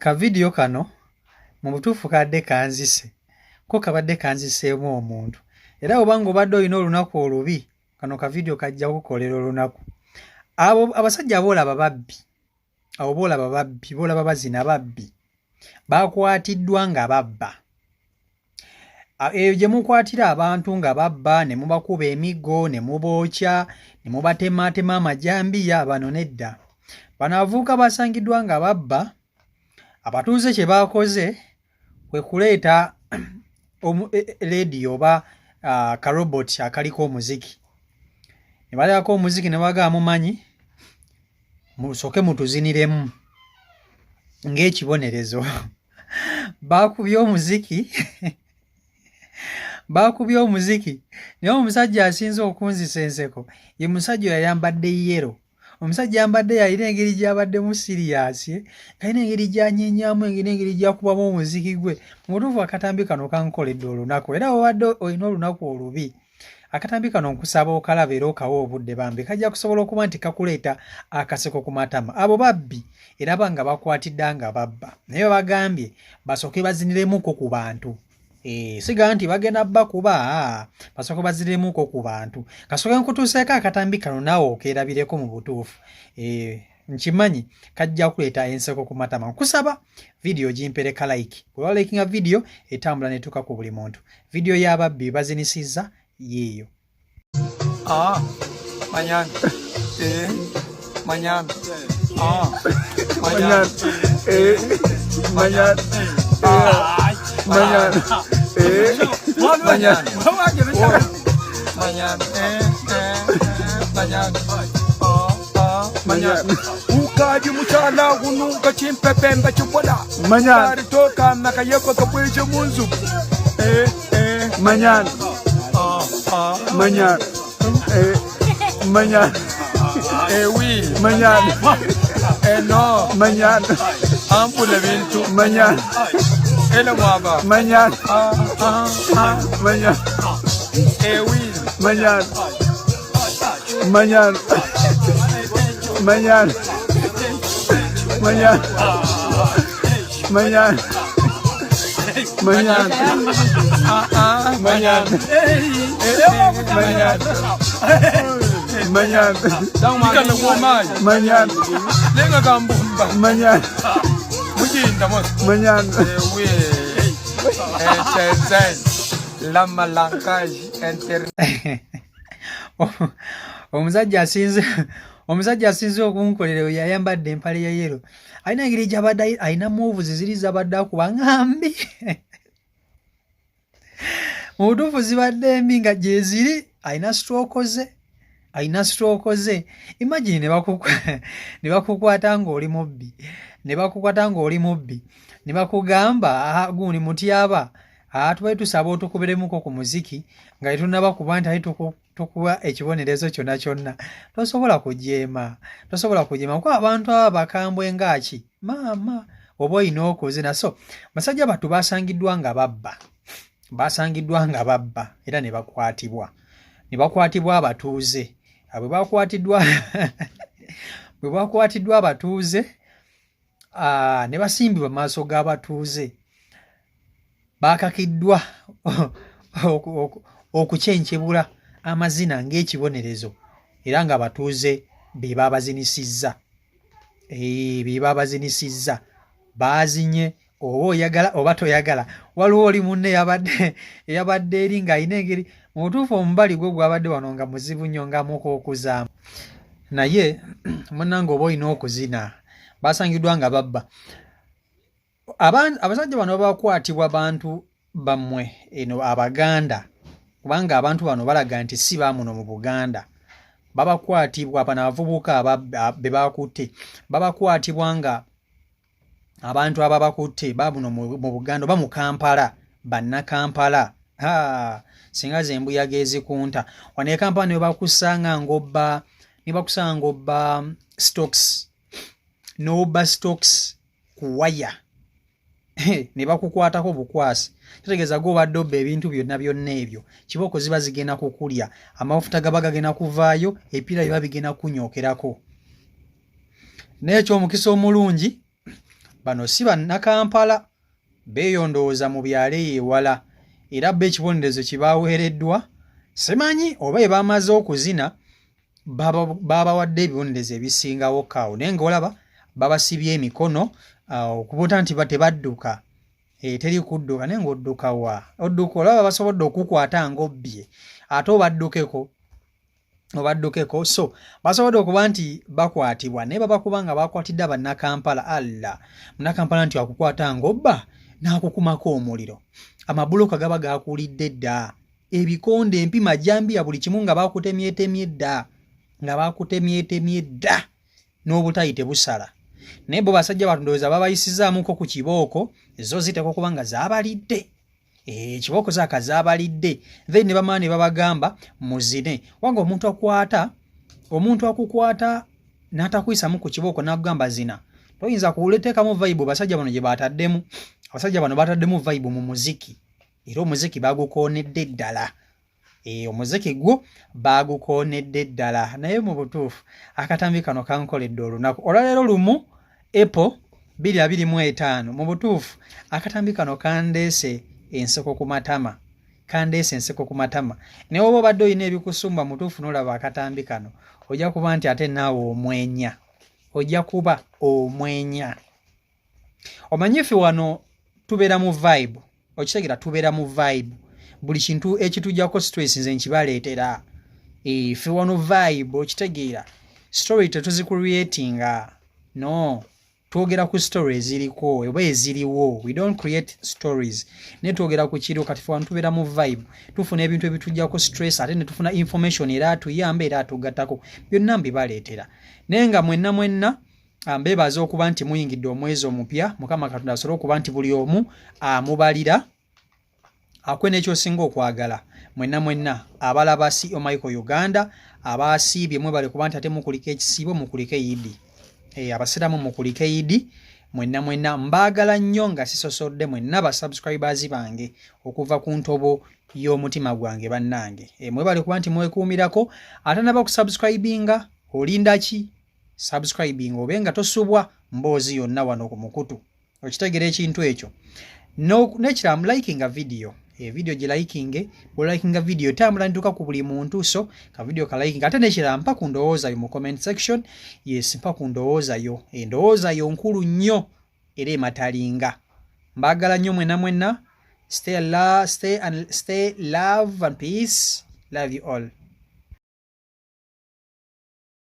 Ka vidiyo kano mu butuufu kabadde kanzise, ko kabadde kanziseemu omuntu era oba ng'obadde olina olunaku olubi, kano ka vidiyo kajja kukukolera olunaku. Abo abasajja boolaba babbi, abo boolaba babbi, boolaba bazina babbi, bakwatiddwa nga babba. Eyo gye mukwatira abantu nga babba ne mubakuba emiggo ne mubookya ne mubatemaatema amajambiya, bano nedda. Bano abavubuka basangiddwa nga babba. Abatuuze kye baakoze kwe kuleeta leediyo oba karoboti akaliko omuziki ne baleetako omuziki ne bagamba, mumanyi musooke mutuziniremu ng'ekibonerezo. Baakubye omuziki, baakubye omuziki, naye omusajja asinze okunzisa enseko ye musajja oyo ayambadde yellow. Omusajja ayambadde yalina engeri gy'abaddemu serious, alina engeri gy'anyenyaamu, alina engeri gy'akubamu omuziki gwe. Mu butuufu akatambi kano kankoledde olunaku, era bw'obadde olina olunaku olubi, akatambi kano nkusaba okalaba era okawe obudde bambi, kajja kusobola okuba nti kakuleeta akaseko ku matama. Abo babbi era nga bakwatidde nga babba, naye babagambye basooke baziniremuko ku bantu. Siga nti bagenda bakuba, basooke baziremuko ku bantu. Kasooke nkutuuseeko akatambi kano naawe okeerabireko mu butuufu. Nkimanyi kajja kuleeta enseko ku matama. Nkusaba vidiyo gimpereka like, bw'oba likinga vidiyo etambula n'etuuka ku buli muntu. Vidiyo y'ababbi bazinisizza yiiyo. Ah, mañana. Mañana. Ah, mañana. Mañana. Mañana. Mañana. Mañana. Mañana. Ah, ah, mañana. Ukaji muchala ununga chimpepembe chibola. Mañana. Toka nakayeko kabweje munzu. Mañana. Ah, ah. Mañana. Mañana. Oui. Mañana. No. Mañana. Ampula bintu. Mañana. Ele mwaba. Mañana. Ah, ah, ah. Mañana. Oui. Mañana. Mañana. Mañana. Mañana. Mañana. Mañana. Ah, ah. Mañana. Mañana. Mañana. Ikana kumayi. Mañana. Lenga kambumba. Mañana. Mujinda mos. Mañana. Oui. Shenzhen. Lama langage inter Omusajja asinze okunkolera oyo ayambadde empale ya yellow, alina engeri gy'abadde alina moves ziri zabadde akuba nga mbi, mu butuufu zibadde mbi nga gyeziri. Alina stroke ze, alina stroke ze. Imagine ne bakukwata ng'oli mubbi, ne bakukwata ng'oli mubbi, ne bakugamba, gundi mutyaba, tubadde tusaba otukubiremuko ku muziki nga tetunnaba kuba nti ate tukuwa ekibonerezo kyonna kyonna. Tosobola kujeema, tosobola kujeema kuba abantu aba bakambwe ngaaki maama, oba olina okuzina. So basajja battu basangiddwa nga babba, basangiddwa nga babba era ne bakwatibwa, ne bakwatibwa abatuuze. Bwe bakwatiddwa abatuuze ne basimbibwa mu maaso g'abatuuze, bakakiddwa okukyenkebula amazina ng'ekibonerezo, era ng'abatuuze be babazinisizza, be babazinisizza. Baazinye oba oyagala oba toyagala. Waliwo oli munne eyabadde eri ng'alina engeri, mu butuufu omubali gwe gwabadde wano nga muzibu nnyo ng'amuka okuzaamu, naye munnange oba olina okuzina. Basangiddwa nga babba. Abasajja bano bakwatibwa bantu bammwe eno Abaganda, kubanga abantu bano balaga nti si baamuno mu Buganda. Babakwatibwa bano abavubuka be bakutte, babakwatibwa nga abantu ababakutte babuno mu Buganda oba mu Kampala, Bannakampala. Singa ze embuyaga ezikunta wano e Kampala ne bakusanga ng'obba, ne bakusanga ng'obba stocks, n'obba stocks ku waya ne bakukwatako bukwasi, kitegeeza gw'obadde obba ebintu byonna byonna ebyo. Kibooko ziba zigenda kukulya, amafuta gaba gagenda kuvaayo, ebipiira biba bigenda kunyookerako. Naye ekyomukisa omulungi, Bano si Bannakampala, beeyondooza mu byalo eyo ewala era bo ekibonerezo kye baweereddwa simanyi oba bwe bamaze okuzina babawadde ebibonerezo ebisingawo kaawo, naye ng'olaba babasibye emikono okubuuta nti tebadduka. Teri kudduka, naye ng'odduka wa? Odduka olaba basobodde okukwata ng'obbye ate obaddukeko obaddukeko. So basobodde okuba nti bakwatibwa, naye babakuba nga bakwatidde Abannakampala. Allah, Munnakampala nti akukwata ng'obba n'akukumako omuliro, amabuloka gaba gakuulidde dda, ebikonde, empima, jambiya, buli kimu nga bakutemyetemye dda, nga bakutemyetemye dda, n'obutayi tebusala. Naye bo basajja batu ndowooza babayisizaamuko ku kibooko, zo ziteekwa okuba nga zaabalidde ekibooko zaaka zaabalidde, then ne bamala ne babagamba muzine. Wanga omuntu akwata omuntu akukwata n'atakuyisamu ku kibooko n'akugamba zina, toyinza kuleteekamu vibe basajja bano gye bataddemu. Abasajja bano bataddemu vibe mu muziki, era omuziki bagukoonedde ddala. Omuziki gwo baagukoonedde ddala. Naye mu butuufu akatambi kano kankoledde olunaku olwaleero lumu April 2025. Mu butuufu akatambi kano kandeese enseko ku matama, kandeese enseko ku matama. Naye oba obadde olina ebikusumba, mutuufu n'olaba akatambi kano, ojja kuba nti ate naawe omwenya, ojja kuba omwenya. Omanyi ffe wano tubeera mu vibe, okitegeera? Tubeera mu vibe, buli kintu ekitujjako stress nze nkibaleetera. Ffe wano vibe, okitegeera? Story tetuzicreatinga, no, twogera ku story eziriko oba eziriwo. We don't create stories, naye twogera ku kiriwo. Kati ffe wano tubeera mu vibe, tufuna ebintu ebitujjako stress, ate ne tufuna information era atuyamba era atugattako. Byonna mbibaleetera. Naye nga mwenna mwenna mbeebaza okuba nti muyingidde omwezi omupya. Mukama Katonda asobole okuba nti buli omu amubalira akwe n'ekyosinga okwagala. Mwenna mwenna abalaba CEO Michael Uganda, abasiibye mwebale kuba nti ate mukulika ekisiibo, mukulike Yidi. Abasiraamu mukulike Yidi. Mwenna mwenna mbaagala nnyo nga sisosodde, mwenna ba subscribers bange okuva ku ntobo y'omutima gwange. Bannange, mwebale kuba nti mwekuumirako. Atanaba kusubscribinga, olinda ki? Subscribing obe nga tosubwa mboozi yonna wano ku mukutu. Okitegeera ekintu ekyo? N'ekirala, mulikinga video, video gilikinge. Bwolikinga video etambula ntuuka ku buli muntu, so ka video kalikinga. Ate n'ekirala, mpa ku ndowooza yo mu comment section. Yes, mpa ku ndowooza yo, endowooza yo nkulu nnyo era ematalinga. Mbaagala nnyo mwenna mwenna. Stay, la, stay, and stay love and peace. Love you all.